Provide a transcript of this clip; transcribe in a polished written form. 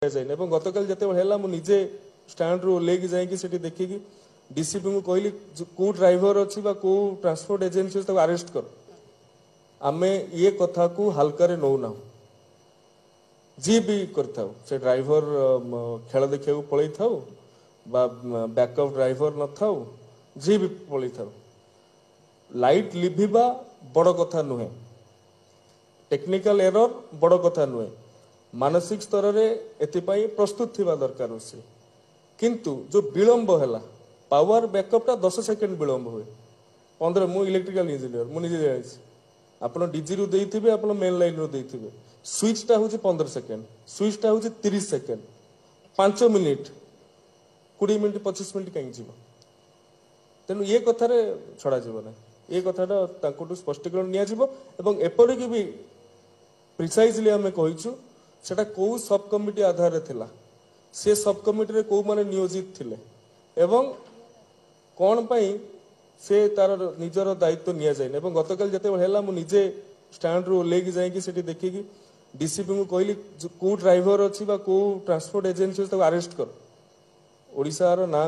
ଦିଆଯାଇନି। ଏବଂ ଗତକାଲି ଯେତେବେଳେ ହେଲା, ମୁଁ ନିଜେ ଷ୍ଟାଣ୍ଡରୁ ଓହ୍ଲେଇକି ଯାଇକି ସେଠି ଦେଖିକି ଡିସିପିଙ୍କୁ କହିଲି, କୋଉ ଡ୍ରାଇଭର ଅଛି ବା କୋଉ ଟ୍ରାନ୍ସପୋର୍ଟ ଏଜେନ୍ସି ଅଛି, ତାକୁ ଆରେଷ୍ଟ କର। ଆମେ ଇଏ କଥାକୁ ହାଲକାରେ ନଉନାହୁଁ। ଯିଏ ବି କରିଥାଉ, ସେ ଡ୍ରାଇଭର ଖେଳ ଦେଖିବାକୁ ପଳେଇଥାଉ ବା ବ୍ୟାକଅପ୍ ଡ୍ରାଇଭର ନଥାଉ, ଯିଏ ବି ପଳେଇଥାଉ, ଲାଇଟ୍ ଲିଭିବା ବଡ଼ କଥା ନୁହେଁ, ଟେକ୍ନିକାଲ ଏରର ବଡ଼ କଥା ନୁହେଁ। ମାନସିକ ସ୍ତରରେ ଏଥିପାଇଁ ପ୍ରସ୍ତୁତ ଥିବା ଦରକାର ଅଛି। କିନ୍ତୁ ଯୋଉ ବିଳମ୍ବ ହେଲା, ପାୱାର ବ୍ୟାକଅପ୍ଟା 10 ସେକେଣ୍ଡ ବିଳମ୍ବ ହୁଏ, 15। ମୁଁ ଇଲେକ୍ଟ୍ରିକାଲ ଇଞ୍ଜିନିୟର, ମୁଁ ନିଜେ ଜାଣିଛି। ଆପଣ ଡିଜିରୁ ଦେଇଥିବେ, ଆପଣ ମେନ୍ ଲାଇନ୍ରୁ ଦେଇଥିବେ, ସୁଇଚଟା ହେଉଛି 15 ସେକେଣ୍ଡ, ସୁଇଚଟା ହେଉଛି 30 ସେକେଣ୍ଡ। 5 ମିନିଟ୍, 20 ମିନିଟ୍, 25 ମିନିଟ୍ କାହିଁକି ଯିବ? ତେଣୁ ଇଏ କଥାରେ ଛଡ଼ାଯିବ ନାହିଁ। ଏ କଥାଟା ତାଙ୍କଠୁ ସ୍ପଷ୍ଟୀକରଣ ନିଆଯିବ ଏବଂ ଏପରିକି ବି ପ୍ରିସାଇଜଲି ଆମେ କହିଛୁ, ସେଟା କୋଉ ସବ୍ କମିଟି ଆଧାରରେ ଥିଲା, ସେ ସବ୍ କମିଟିରେ କୋଉମାନେ ନିୟୋଜିତ ଥିଲେ ଏବଂ କ'ଣ ପାଇଁ ସେ ତାର ନିଜର ଦାୟିତ୍ୱ ନିଆଯାଇନି। ଏବଂ ଗତକାଲି ଯେତେବେଳେ ହେଲା, ମୁଁ ନିଜେ ଷ୍ଟାଣ୍ଡରୁ ଓହ୍ଲେଇକି ଯାଇକି ସେଠି ଦେଖିକି ଡିସିପିଙ୍କୁ କହିଲି, କୋଉ ଡ୍ରାଇଭର ଅଛି ବା କୋଉ ଟ୍ରାନ୍ସପୋର୍ଟ ଏଜେନ୍ସି ଅଛି, ତାକୁ ଆରେଷ୍ଟ କର। ଓଡ଼ିଶାର ନାଁ